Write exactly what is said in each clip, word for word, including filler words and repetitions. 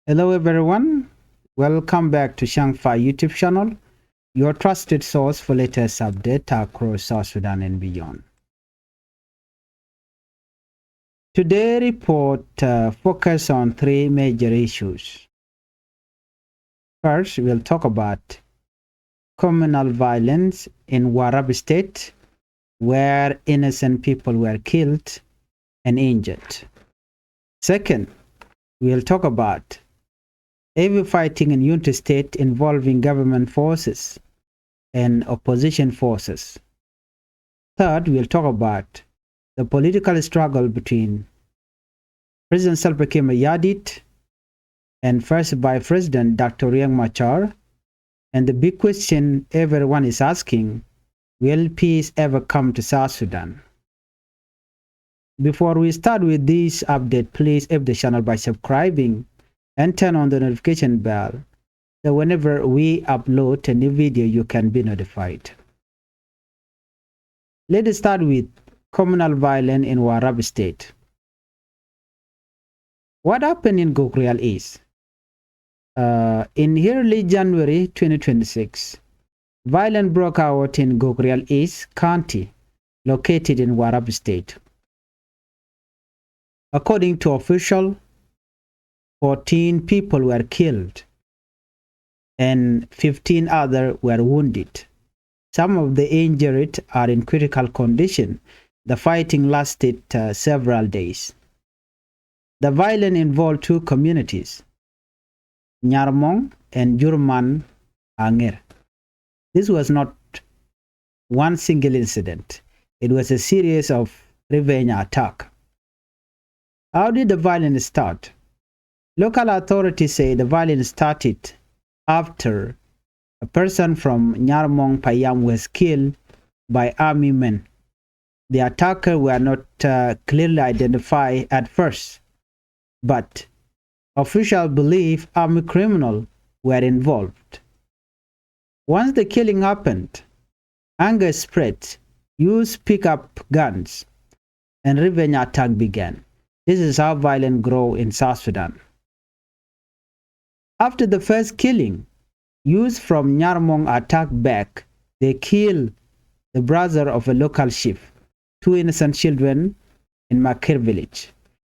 Hello everyone, welcome back to Shangfa YouTube channel, your trusted source for latest update across South Sudan and beyond. Today report uh, focus on three major issues. First, we'll talk about communal violence in Warrap State, where innocent people were killed and injured. Second, we'll talk about heavy fighting in Unity State involving government forces and opposition forces. Third, we'll talk about the political struggle between President Salva Kiir Mayardit and First Vice President Doctor Riek Machar, and the big question everyone is asking, will peace ever come to South Sudan? Before we start with this update, please help the channel by subscribing and turn on the notification bell, so whenever we upload a new video, you can be notified. Let us start with communal violence in Warrap State. What happened in Gogrial is, uh, in early January twenty twenty-six, violence broke out in Gogrial East County, located in Warrap State. According to official, fourteen people were killed and fifteen others were wounded. Some of the injured are in critical condition. The fighting lasted uh, several days. The violence involved two communities, Nyarmong and Jurman Anger. This was not one single incident. It was a series of revenge attack. How did the violence start? Local authorities say the violence started after a person from Nyarmong Payam was killed by army men. The attackers were not uh, clearly identified at first, but officials believe army criminals were involved. Once the killing happened, anger spread, youths pick up guns, and revenge attack began. This is how violence grow in South Sudan. After the first killing, youths from Nyarmong attack back. They kill the brother of a local chief, two innocent children in Makir village.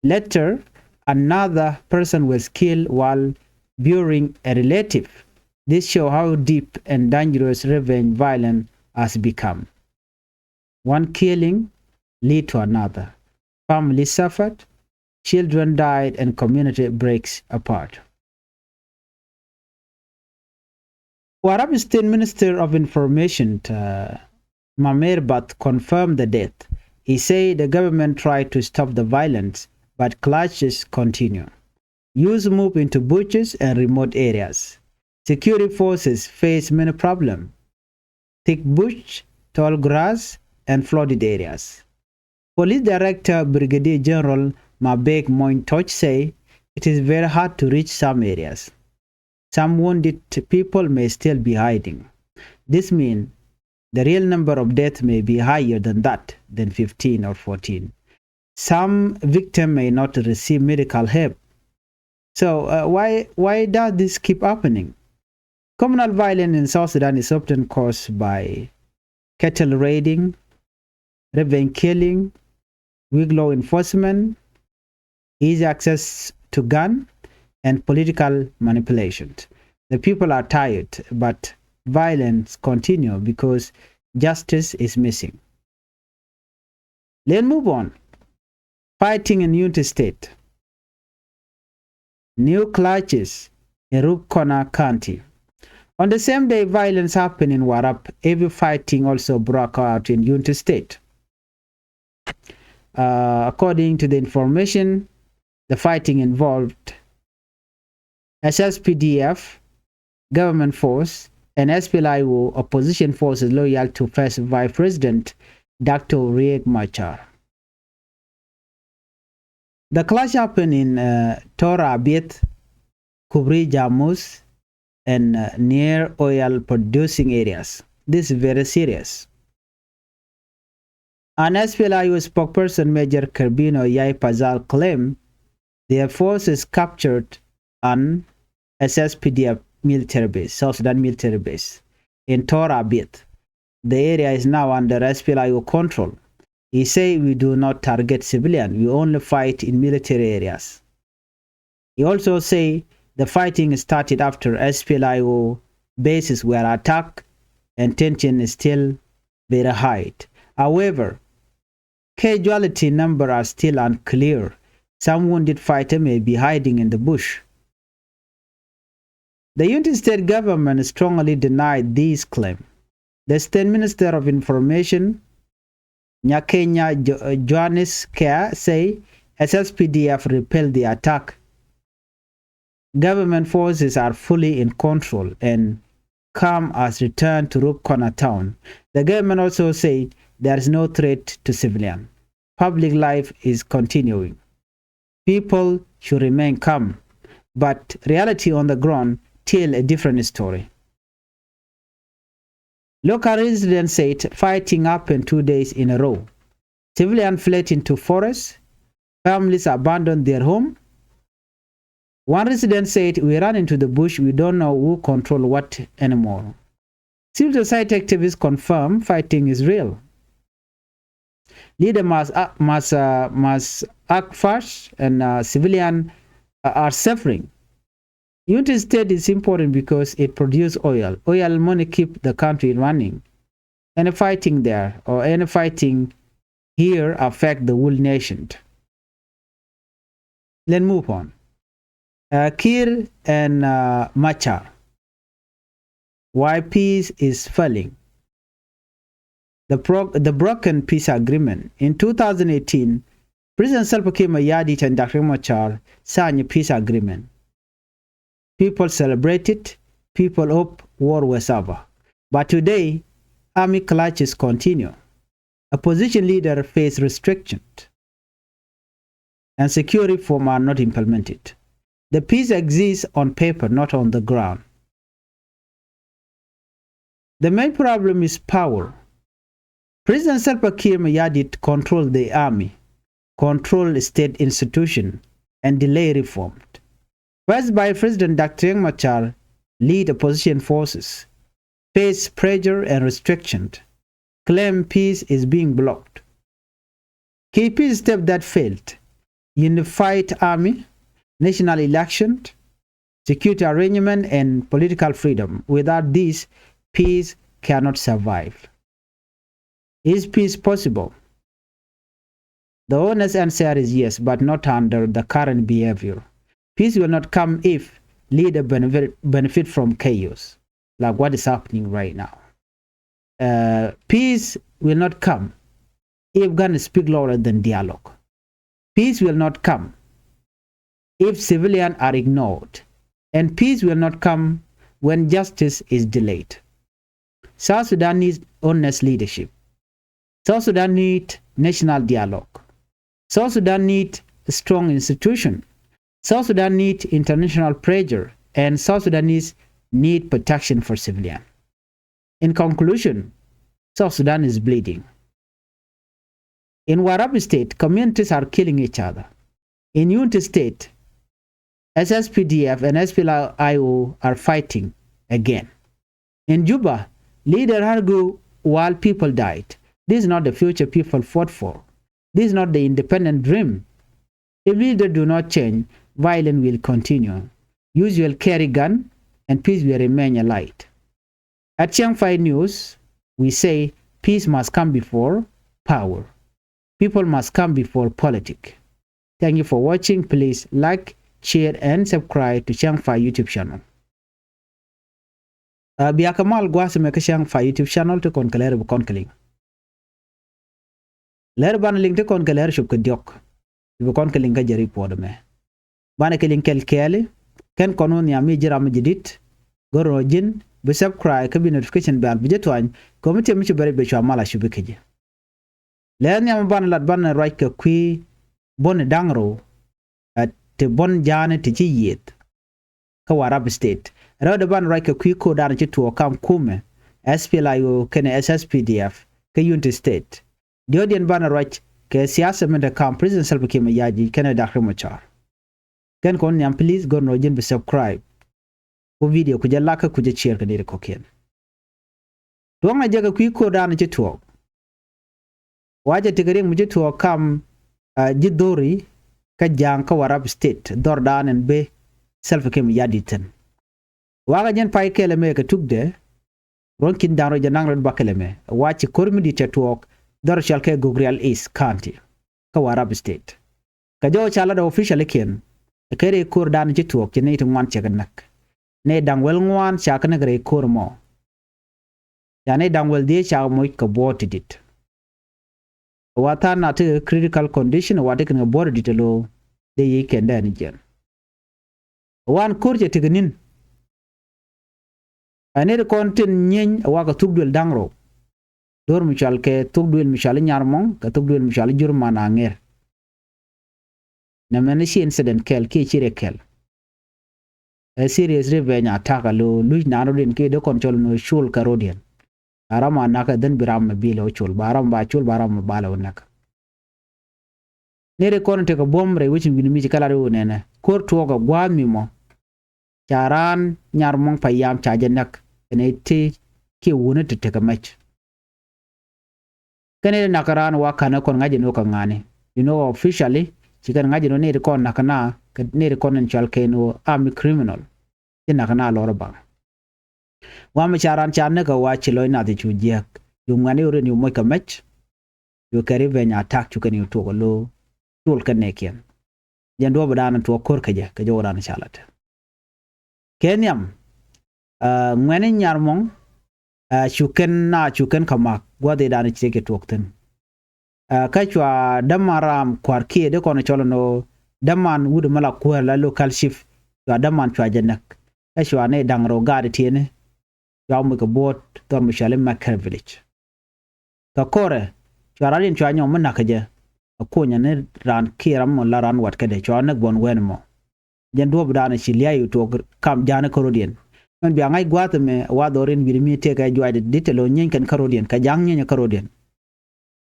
Later, another person was killed while burying a relative. This show how deep and dangerous revenge violence has become. One killing lead to another. Family suffered, children died, and community breaks apart. Warrap State Minister of Information, uh, Mamer Bath, confirmed the death. He said the government tried to stop the violence, but clashes continue. Youth move into bushes and remote areas. Security forces face many problems. Thick bush, tall grass, and flooded areas. Police Director Brigadier General Mabek Moin Toch say it is very hard to reach some areas. Some wounded people may still be hiding. This means the real number of deaths may be higher than that, than fifteen or fourteen. Some victims may not receive medical help. So uh, why, why does this keep happening? Communal violence in South Sudan is often caused by cattle raiding, revenge killing, weak law enforcement, easy access to gun, and political manipulation. The people are tired, but violence continue because justice is missing. Let's move on. Fighting in Unity State. New clashes in Rubkona County. On the same day violence happened in Warrap, heavy fighting also broke out in Unity State. Uh, according to the information, the fighting involved S S P D F, government force, and S P L A I O opposition forces loyal to First Vice President Doctor Riek Machar. The clash happened in uh, Tor Abiet, Kubri Jamus, and uh, near oil producing areas. This is very serious. An S P L A I O spokesperson, Major Kerbino Yai Pazal, claimed their forces captured an S S P D F military base, South Sudan military base, in Tora Abiet. The area is now under S P L A I O control. He say we do not target civilian, we only fight in military areas. He also say the fighting started after S P L A I O bases were attacked and tension is still very high. However, casualty number are still unclear. Some wounded fighter may be hiding in the bush. The Unity State government strongly denied this claim. The State Minister of Information, Nyakenya Jo-, Johannes Kea, say S S P D F repelled the attack. Government forces are fully in control and calm has returned to Rubkona town. The government also say there is no threat to civilian. Public life is continuing. People should remain calm, but reality on the ground tell a different story. Local residents said fighting happened two days in a row. Civilians fled into forests. Families abandoned their home. One resident said, "We ran into the bush. We don't know who control what anymore." Civil society activists confirm fighting is real. Leader must, uh, must, uh, must act fast and, uh, civilian, uh, are suffering. Unity State is important because it produce oil. Oil money keep the country running. Any fighting there or any fighting here affect the whole nation. Let's move on. Uh, Kiir and, uh, Machar. Why peace is failing. The pro-, the broken peace agreement. In two thousand eighteen, President Salva Kiir Mayardit and Doctor Machar signed a peace agreement. People celebrated, people hope war was over. But today, army clashes continue. Opposition leader face restriction. And security reform are not implemented. The peace exists on paper, not on the ground. The main problem is power. President Salva Kiir Mayardit control the army, control state institution, and delay reform. First Vice President Doctor Riek Machar lead opposition forces, face pressure and restriction, claim peace is being blocked. Key peace step that failed: unified army, national election, security arrangement, and political freedom. Without this, peace cannot survive. Is peace possible? The honest answer is yes, but not under the current behavior. Peace will not come if leader benefit, benefit from chaos, like what is happening right now. Uh, peace will not come if guns speak louder than dialogue. Peace will not come if civilians are ignored. And peace will not come when justice is delayed. South Sudan needs honest leadership. South Sudan need national dialogue. South Sudan need a strong institution. South Sudan need international pressure, and South Sudanese need protection for civilian. In conclusion, South Sudan is bleeding. In Warrap State, communities are killing each other. In Unity State, S S P D F and S P L A I O are fighting again. In Juba, leader argue while people died. This is not the future people fought for. This is not the independent dream. If leaders do not change, violence will continue. Youth will carry gun, and peace will remain a light. At Chiang Five News, we say peace must come before power. People must come before politic. Thank you for watching. Please like, share, and subscribe to Chiang Five YouTube channel. Uh, bia kɛ mal gua̱a̱th mɛ kä Chiang Five YouTube channel ti kɔn kɛ lɛr bi kɔn kɛ liŋ. Lɛr banɛ liŋ ti kɔn kɛ lɛr cop kɛ diɔk. Bi kɔn kɛ liŋ kä jɛ report mɛ. Banɛ kɛ liŋ kɛl kɛɛli. Kɛn kɔn wä nhiam mi ji̱ ram mi ji̱ dit. Gör rɔ ji̱n bi subscribe kä bi notification bell bi jɛ tuany. Kɔmi tiɛ mi ci bɛrɛ bi cua mal a cupi kɛ ji̱. Lɛr nhiam banɛ lat banɛ ruac kɛ kui̱ bɔni da̱ŋ rɛw. Ɛ ti bɔn ja̱a̱ni ti ci yieth. Kä Warrap State. Rɛwdɛ banɛ ruac kɛ kui̱ ko̱dan ci tuɔɔk kam kumɛ S P L A I O kɛnɛ S S P D F kä Unity State. Diɔ̱ɔ̱diɛn banɛ ruac kɛ siasa min te kam President Salva Kiir Mayardit kɛnɛ Doctor Machar. Kɛn kɔn nhiam, please, gör nɔ ji̱n bi subscribe. Ku video ku jɛ like, ku jɛ share kɛ nɛy ti kɔ̱kiɛn. Tuɔ̱ŋnɛ jɛ kɛ kui̱ ko̱r dan ci tuɔɔk. Wa jɛ tekɛ riɛk mi ci tuɔɔk kam, ah, ji̱ dhori kä Ja̱a̱ŋ kä Warrap State, dhɔr dan ɛn ben Salva Kiir Mayardit thi̱n. Wakɛ jɛn pay kɛl ɛmɛ kɛ tukdɛ, ruɔ̱n ki̱n da̱ŋ rɛw jiɛn da̱ŋ rɛw bä kɛl ɛmɛ, wa ci ko̱r mi di̱t cɛ tuɔɔk dhɔr cɔal kɛ Gogrial East County kä Warrap State. Kɛ jɔw ca lat official kiɛn, kɛ rɛy ko̱r dan ci tuɔɔk ci nɛy ti ŋuan cɛ kɛ näk. Nɛy da̱ŋ wäl ŋuan ca kɛ näk rɛy ko̱r mɔ. Ca nɛy da̱ŋ wäl dhieec ca kɛ moc kɛ buɔ̱ɔ̱t ti di̱t. Wa tha̱a̱ŋ na tekɛ critical condition, wa tekɛ kɛ buɔ̱ɔ̱t ti di̱t ɛ lo̱o̱ dee yiëë kɛn dee ni jiɛn. Wan ko̱r cɛ tekɛ ni̱n. Ɛ nɛy ti kɔn tin nyieeny ɛ wakɛ thuk duël da̱ŋ rɛw. Dho̱r mi cɔal kɛ thuk duël mi cɔal i̱ Nyarmɔŋ kɛ thuk duël mi cɔal i̱ Jurman Aŋer. Nɛmɛ ni ci incident kɛl kiɛ ci rɛ kɛl. Ɛ serious revenge attack a lo̱ luc naan rɔ̱diɛn kiɛ dee kɔn cɔl ni col kɛ rɔ̱diɛn. Ba ram a nak ɛ dhän bi ram mi bil ɛ wä col, ba ram ba col, ba ram mi bal ɛ wä näk. Nɛy ti kɔn tekɛ buɔ̱m rɛy wec in wi̱ni mi ci kɛ lat i̱ ɣöö nɛnɛ ko̱r tuɔɔk ɛ gua̱a̱th mi mɔ. Ca raan Nyarmɔŋ Payam ca jɛ näk kɛnɛ ti kiɛ wuni ti tekɛ mɛc. Kɛn nɛy ti nakä raan wa ka̱n ɛ kɔn ŋa̱c jɛ ni ɣöö kɛ ŋa̱ni. You know, officially ci kɛn ŋa̱c jɛ ni ɣöö nɛy ti kɔn nakä na, kɛ nɛy ti kɔn in cɔal kɛn ɣöö army criminal. Ci nakä na lɔr ɛ baŋ. Wa mi ca raan ca näk ɛ wa ci lɔc nath i̱ cu jiääk. Cu ŋuɛ̈ni ɣöö rin cu moc kɛ mɛc. Cu kɛ revenge attack, cu kɛn cu tuɔk ɛ lo̱ col kɛn nɛɛkiɛn. Jɛn duɔ̱ɔ̱p ɛ da̱a̱n tuɔk ko̱r kɛ jɛ, kɛ jɔw ɛ da̱a̱n ca lat. Kɛ nhiam, ah, ŋuɛ̈ni Nyarmɔŋ, ah, cu kɛn na cu kɛn kɛ mak gua̱th ëëdan ci kɛ tuɔk thi̱n. Ah, kä cua däman ram kua̱r kiɛ dee kɔn cɔl ɛn ɣöö däman wut mi la kuäär la local chief, cua däman cua jɛ näk. Kä cua nɛy da̱ŋ rɛw gaat tiɛni, cua moc kɛ buɔ̱ɔ̱t dhɔr mi cɔal i̱ Maker Village. Kɛ kɔrɛ, cua raan in cua nyɔk mi nakä jɛ, a kunyɛ ni raan kiɛ ram mɔ la raan wat kädɛ, cua näk buɔn wɛn mɔ. Jɛn duɔ̱ɔ̱p dan ci lia̱a̱ i̱ tuɔɔk kam ja̱a̱n kä rɔ̱diɛn. Mɛn bia ŋa̱c gua̱a̱th ɛmɛ wa dhɔr in wi̱i̱dɛ mi tëëkɛ juaacdɛ di̱t tɛ lo̱ nyieeny kɛn kä rɔ̱diɛn, kɛ ja̱a̱ŋ nyieeny kä rɔ̱diɛn.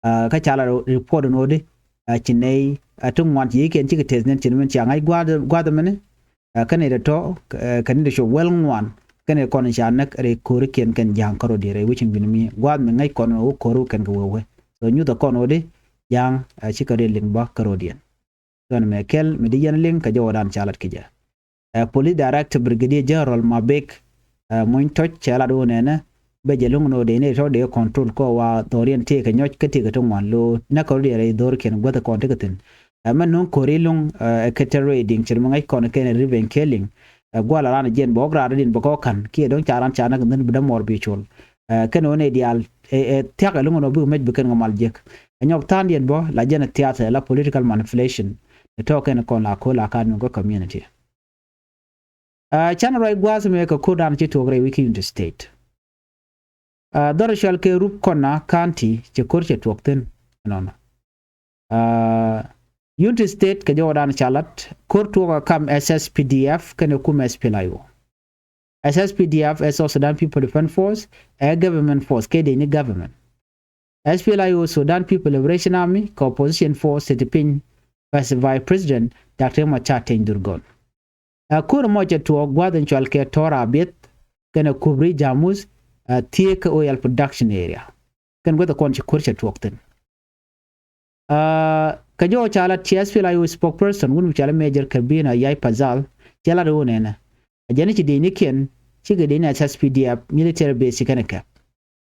Ah, kä ca la report in ɣöödi, ah, ci nɛy, ah, ti ŋuan ci yiëëkiɛn cikɛ tɛth niɛn ci ni min cia ŋa̱c gua̱a̱th, gua̱a̱th ɛmɛni. Ah, kɛn nɛy tɔ̱, ah, kɛn nɛy ti cop wäl ŋuan, kɛn nɛy kɔn ca näk rɛy ko̱rikiɛn kɛn ja̱a̱ŋ kä rɔ̱diɛn rɛy wec in wi̱i̱ni mi. Gua̱a̱th mi ŋäc kɔn ɣöö ko̱r wä kɛn kɛ wee wee. So nyuthɛ kɔn ɣöödi, ja̱a̱ŋ, ah, cikɛ rɔ̱diɛn liŋ bä kä rɔ̱diɛn. Thɔn mɛ kɛl mi di yɛn liŋ kɛ jɔwdan ca lat ki jɛ. Ɛ, Police Director Brigadier General Mabek, ɛ, Mony Tɔc cɛ lat wun ɛnɛ bɛ jɛ luŋ nɔ dee ni tɔ dee control kɔ wa dhɔriɛn tëëkɛ nyɔc kä tëëkɛ ti ŋuan lo̱ näk kɛ rɔ̱diɛn rɛy dhɔrikiɛn guäth kɔn tekɛ thi̱n. Ɛ, mɛ nuŋ ko̱ri luŋ, ɛ, ɛ kɛ tɛr rɛy diŋ cir mi ŋäc kɔn kɛn revenge killing. Ɛ, gua̱l a ran jiɛn bɛ ɣɔk ran rɔ̱diɛn bɛ kɔ ka̱n kiɛ dɔ̱ŋ ca ran ca näk thi̱n bi dämuɔɔr bi col. Ɛ, kɛn ɣöö nɛ diaal ɛ, ɛ thia̱k ɛ luŋ nɔ bik mɛc bi kɛn kɛ mal jiäk. Ɛ nyɔk tha̱a̱ŋdiɛn bä la jɛn ɛ thiath ɛ la political manipulation. Ɛ tɔ̱ kɛn kɔn la ko̱l a ka nuŋ kä community. Ah, canɛ ruac gua̱a̱th mëë kɛ ko̱r dan ci tuɔɔk rɛy wi̱i̱ kä Unity State. Ah, dhɔr cɔal kɛ Rubkona County cɛ ko̱r cɛ tuɔɔk thi̱n. Nɔnɔ. Ah, Unity State kɛ jɔwdan ca lat ko̱r tuɔɔk a kam S S P D F kɛnɛ kum S P L A I O. S S P D F ɛ South Sudan People Defense Force, ɛ government force kɛ dee ni government. S P L A I O, Sudan People Liberation Army, kɛ opposition force ti piny, Vice President Doctor Machar Teny Dhurgon. Ɛ ko̱r mɔ cɛ tuɔɔk gua̱th in cɔal kɛ Tora Abieth kɛnɛ Kubri Jamus, ɛ, thiee kä oil production area. Kɛn gua̱th kɔn ci ko̱r cɛ tuɔɔk thi̱n. Ɛ, kɛ jɔw ca lat ci S P L A I O spokesperson wun mi cɔal Major Karbina Ayai Pazal cɛ lat wun ɛnɛ. A jɛn ci dee ni kiɛn cikɛ dee ni S S P D F military base ci kɛn kɛ.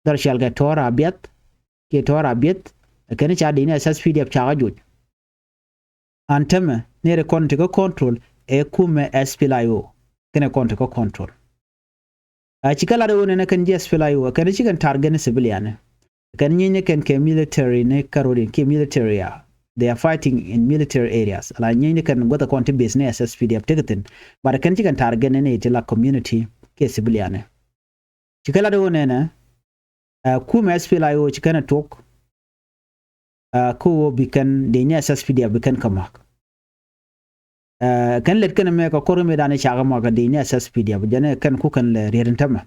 Dhɔr cɔal kɛ Tora Abieth kiɛ Tora Abieth, ɛ kɛn ca dee ni S S P D F ca kɛ joc. An tämɛ nɛy ti kɔn ti kä control ɛ kumɛ S P L A I O kɛnɛ kɔn ti kä control. A ci kɛ lat ɛ ɣöö nɛnɛ kɛn ji̱ S P L A I O kɛn ci kɛn target ni civilian ni. Kɛn nyieeny ni kɛn kɛ military ni kä road in kiɛ military area. They are fighting in military areas. Ala nyieeny ni kɛn guäth kɔn ti base ni S S P D F tekɛ thi̱n. But kɛn ci kɛn target ni ni ti la community kiɛ civilian ni. Ci kɛ lat ɣöö nɛnɛ, ɛ, kumɛ S P L A I O ci kɛn ɛ tuɔk, ɛ, kä ɣöö bi kɛn dee ni S S P D F bi kɛn kä mak. Ɛ, kɛn lɛt kɛn mɛ kɛ ko̱r mëë dan i̱ cakɛ mak kɛ dee ni S S P D F jɛn ɛ kɛn ku kɛn lɛ riet in tämɛ.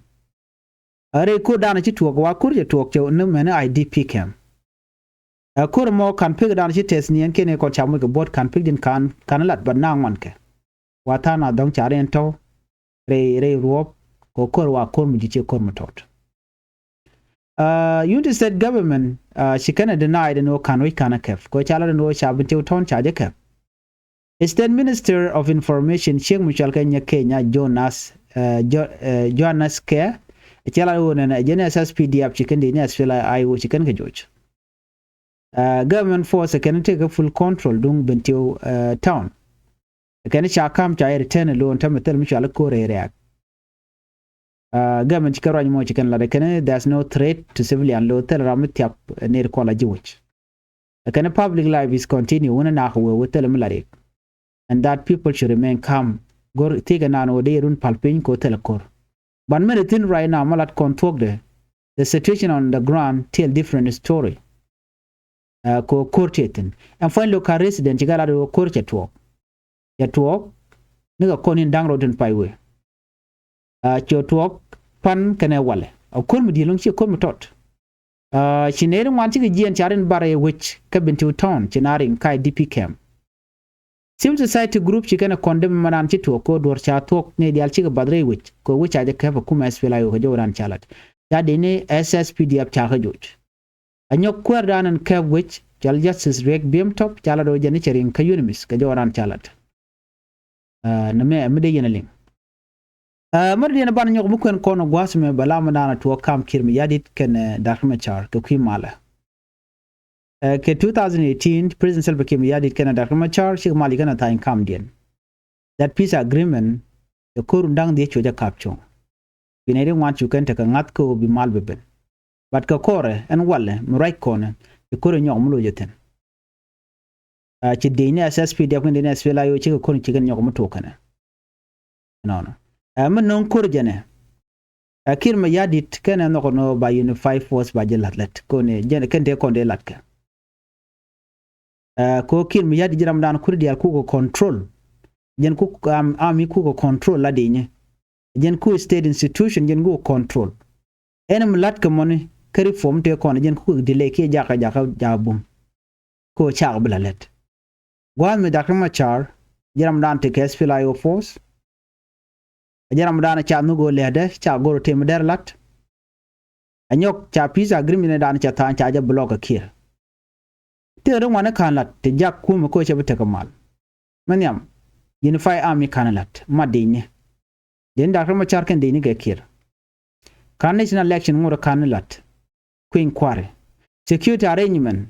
Ɛ, rɛy ko̱r dan ci tuɔk wa ko̱r cɛ tuɔk cɛ ni mɛn I D P camp. Ɛ, ko̱r mɔ kan pek dan ci tɛth niɛn kɛn kɔn ca muc kɛ buɔ̱t kan pek din kan, kan lat ba na ŋuan kɛ. Wa tha̱a̱ŋ na dhɔ̱ŋ ca rin tɔ̱ rɛy rɛy ruɔ̱p kɛ ko̱r wa ko̱r mi ji̱ ciɛ ko̱r mi tɔt. Unity State Government ci kɛn ɛ deny ni wä ka̱n wec ka̱n ɛ kɛp kɛ ca la ni wä ca bi tiw tɔ̱n ca jɛ kɛp. State Minister of Information ciek mi cual kɛ nyɛ Kenya Jonas Jonas Kɛ ci la ni wä nɛn ɛ jɛn S S P D F ci kɛn di ni S P L A I O ci kɛn kɛ joc. Government force kɛn tëëkɛ full control duŋ Bentiu town. Kɛn ca ka̱m ca yɛ return lo̱o̱n tämɛ thil mi cɔal i̱ ko̱r rɛy rɛ̈ɛ̈k. Government ci kɛ ruac mɔ ci kɛn lat kɛn there's no threat to civilian lo̱o̱n thil ram mi thiap ner kɔn la ji̱ wec. Kɛn public life is continue wun nak wee wee thil mi lat rik. And that people should remain calm. Go̱r thiekɛ naan wä dee run pal piny ko thil ko̱r. But many thing right now ma lat kɔn thuɔkdɛ. The situation on the ground tell different story. Ko ko̱r tëë thi̱n ɛn puɔ̱ny lo̱k ka resident ci kɛ lat wä ko̱r cɛ tuɔɔk. Cɛ tuɔɔk ni kɛ kɔn in da̱ŋ rɔɔd tin pay wee. Cɛ tuɔɔk pan kɛnɛ walɛ a ko̱r mi di̱i̱l lo̱ŋ ci ko̱r mi tɔt. Ci nɛy ri ŋuan cikɛ jiɛɛn ca rin bar ɛ wec kä Bentiu town ci na rin ka̱y D P camp. Civil society group ci kɛn ɛ kɔn dämɛ mɛ naan ci tuɔɔk kɛ duɔ̱r ca thuɔ̱k ni diaal cikɛ bath rɛy wec kɛ wec ca jɛ kɛp ɛ kumɛ S P L A I O kɛ jɔwdan ca lat. Ca dee ni S S P D F ca kɛ joc. A nyɔk kuäärdan ɛn kɛp wec cɔal Justice Riek Biem Top ca lat ɛ wec jɛ ni cɛ riŋ kä UNMISS kɛ jɔwdan ca lat. Nɛ mɛ mi dee yɛn ɛ liŋ. Mär diɛn ban nyɔk mi kuɛn kɔn gua̱a̱th mɛ bɛ lam dan a tuɔɔk kam Kiir Mayardit kɛn Dr. Machar kɛ kui̱ malɛ. Kɛ two thousand eighteen President Salva Kiir Mayardit kɛn Dr. Machar cik mal yi kɛn a tha̱a̱ny kam diɛn. That peace agreement ɛ ko̱r run da̱ŋ dhiec cuɔ̱c a kap cuɔ̱ŋ. Bi nɛy ri ŋuan cu kɛn tekɛ ŋa̱th kä ɣöö bi mal bi ben. But kɛ kɔrɛ ɛn walɛ mi ruac kɔnɛ ɛ ko̱r ɛ nyɔk mi loc ɛ thi̱n. Ci diec ni S S P D F kɛn diec ni S P L A I O cikɛ ko̱r ci kɛn nyɔk mi tok kɛnɛ. Nɔnɔ ɛ mi no̱ŋ ko̱r jɛnɛ. Ɛ Kiir Mayardit kɛn ɛ nhɔk nɔ ba unified force ba jɛ la̱t lät kɔn ɛ jɛn kɛn tëë kɔn dee la̱t kɛ. Ɛ ko Kiir Mayardit ji̱ ram dan kuri diaal kukɛ control. Jɛn kuk am ami kukɛ control la dinyɛ. Jɛn ku state institution jɛn kukɛ control. Ɛn mi la̱t kɛ mɔni kä reform tëë kɔn jɛn kukɛ delay kiɛ jakä jakä jakä bum. Ko cak bi la lät. Gua̱a̱th mi Dr. Machar ji̱ ram dan ti kɛ S P L A I O force. Ji̱ ram dan ca nhuk ɣöö lɛ̱tdɛ ca go̱r tëë mi dɛr la̱t. A nyɔk ca peace agreement dan ca tha̱a̱ŋ ca jɛ block a Kiir. Tëë ri ŋuani ka̱n la̱t ti jak kumɛ ko cɛ bi tekɛ mal. Mi nhiam unified army ka̱n la̱t mat di̱cni. Di̱cni Dr. Machar kɛn di̱cni kɛ Kiir. Ka̱n national election ŋot ka̱n la̱t. Kui̱ny kua̱ri security arrangement.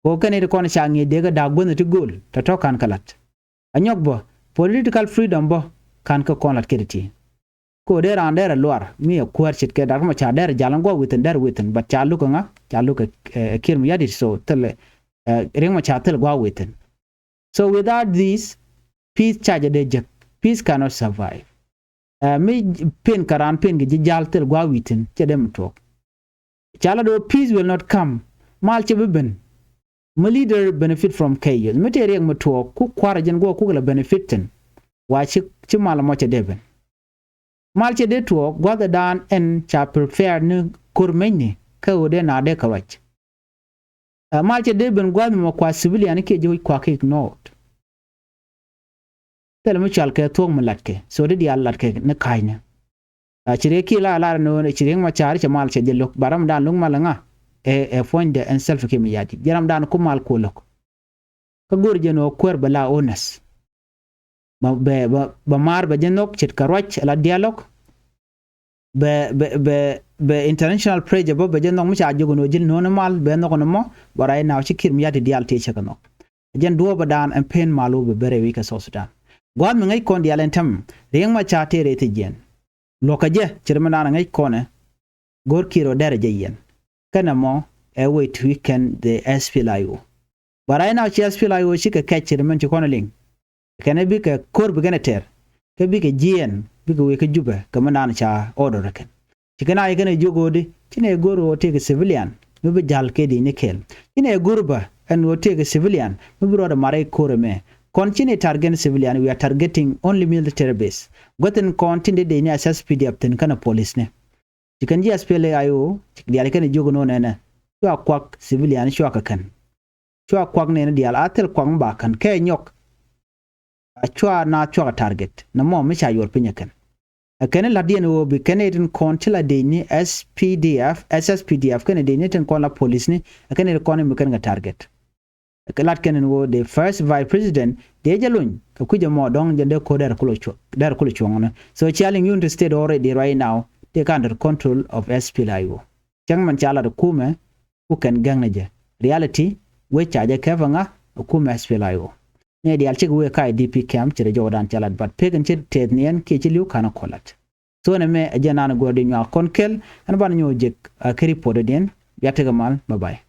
Ko kɛn it kɔn ca ŋi̱i̱c dee kɛ da̱a̱k guänh ti gööl tɔ̱tɔ̱ ka̱n kɛ la̱t. A nyɔk bä political freedom bä ka̱n kɛ kɔn la̱t kɛ ti ti. Ko dee raan dee rɛ luar mi ɛ kuäär ce̱tkɛ Dr. Machar dee rɛ jal ɛn gua̱ within dee rɛ within but ca luk ɛ ŋa ca luk ɛ Kiir Mayardit so thilɛ Riek Machar thilɛ gua̱ within. So without this peace ca jɛ dee jek. Peace cannot survive. Ɛ mi pen kɛ raan pen kɛ ji̱ jal thil gua̱ wi̱thin cɛ dee mi tuɔɔk. Ca la do̱ peace will not come. Mal cɛ bi ben. Mi leader benefit from chaos mi tëë riɛk mi tuɔɔk ku kua̱r jɛn guɔ kuk la benefit thin. Wa ci ci mal mɔ cɛ dee ben. Mal cɛ dee tuɔɔk gua̱thɛ daan ɛn ca prepare ni ko̱r mecni kä ɣöö dee na dee kɛ ruac. Ɛ mal cɛ dee ben gua̱th mɔ kua civilian kiɛ ji̱ wi̱c kua ki ignored. Thilɛ mi cual kɛ thuɔ̱k mi latkɛ so di diaal latkɛ ni ka̱cnɛ. A ci riek kiɛ la lar ni ɣöö ci riek ma ca̱r cɛ mal cɛ jɛ lo̱k ba ram dan lo̱k mal ŋa. Ɛ ɛ puɔ̱nydɛ ɛn Salva Kiir Mayardit jɛ ram dan ku mal kuɔ lo̱k. Kä go̱r jɛ ni ɣöö kuäär bɛ la honest. Bɛ bɛ bɛ maar bɛ jɛ nhɔk ce̱tkɛ ruac ala dialogue. Bɛ bɛ bɛ bɛ international pressure bä bɛ jɛ nhɔk mi ca jiök ni ɣöö ji̱n no̱o̱ni mal bɛ nhɔk ni mɔ. But right now ci Kiir Mayardit diaal tëë cɛ kɛ nhɔk. Jɛn duɔ̱ɔ̱pä daan ɛn pen mal wä bɛ ben rɛy wi̱i̱ kɛ South Sudan. Gua̱a̱th mi ŋäc kɔn diaal ɛn tämɛ riɛŋ ma ca tëë rɛy thi̱c jiɛn. Luɔ̱kä jɛ ci ri mi daan ŋäc kɔnɛ. Go̱r Kiir ɔ dɛrɛ jɛ yɛn. Kɛnɛ mɔ ɛ way to weaken the S P L A I O. But right now ci S P L A I O cikɛ kɛc ci ri mɛn ci kɔn liŋ. Kɛnɛ bikɛ ko̱r bikɛn ɛ tɛr. Kä bikɛ jiɛɛn bikɛ wëë kä Jubɛ kɛ mɛn daan ca order kɛn. Ci kɛn a yɛ kɛn ɛ jiök ɣöödi ci nɛ go̱r ɣöö tëëkɛ civilian mi bi ja̱l kɛ di̱cni kɛɛl. Ci nɛ go̱r bä ɛn ɣöö tëëkɛ civilian mi bi ruɔ̱t ɛ marɛ ko̱r ɛmɛ. Kɔn ci nɛ target civilian, we are targeting only military base. Guäthin kɔn tin dee di̱cni a S S P D F thi̱n kɛnɛ police ni. Ci kɛn ji̱ S P L A I O ci diaal kɛn jiök nɔ nɛnɛ. Cua kuak civilian cua kɛ kɛn. Cua kuak nɛnɛ diaal a thil kuak mi ba kɛn kɛ nyɔk. a cua na cuak a target na mɔ mi ca yuɔr piny ɛ kɛn. Ɛ kɛn lat diɛn ɣöö bi kɛn ɛ tin kɔn ci la dec ni S P D F, S S P D F kɛn ɛ dec ni tin kɔn la police ni, ɛ kɛn ɛ kɔn mi kɛn kɛ target. Kɛ lat kɛn in ɣöö the first vice president dee jɛ luny kɛ kui̱c ɛmɔ dɔ̱ŋ jɛ dee ko̱r dɛr kulɛ cuɔ̱ŋ ni. So cia liŋ Unity State already right now tëë kɛ under control of S P L A I O. Cäŋ mɛn ca lat kumɛ ku kɛn gäŋ ni jɛ. Reality wec ca jɛ kɛpɛ ŋa ɛ kumɛ S P L A I O. Ni diaal cikɛ wëë ka̱ I D P camp ci rɛ jɔwdan ca lat, but pek in ci tɛth ni ɛn kiɛ ci li̱w ka̱n ɛ kɔlat. So ɛn ɛmɛ ɛ jɛ nan ɛ guɔ̱r di nyuak kɔn kɛl ɛn ban nyuɔk jek a kɛ report ɛ diɛn. Bia tekɛ mal, bye bye.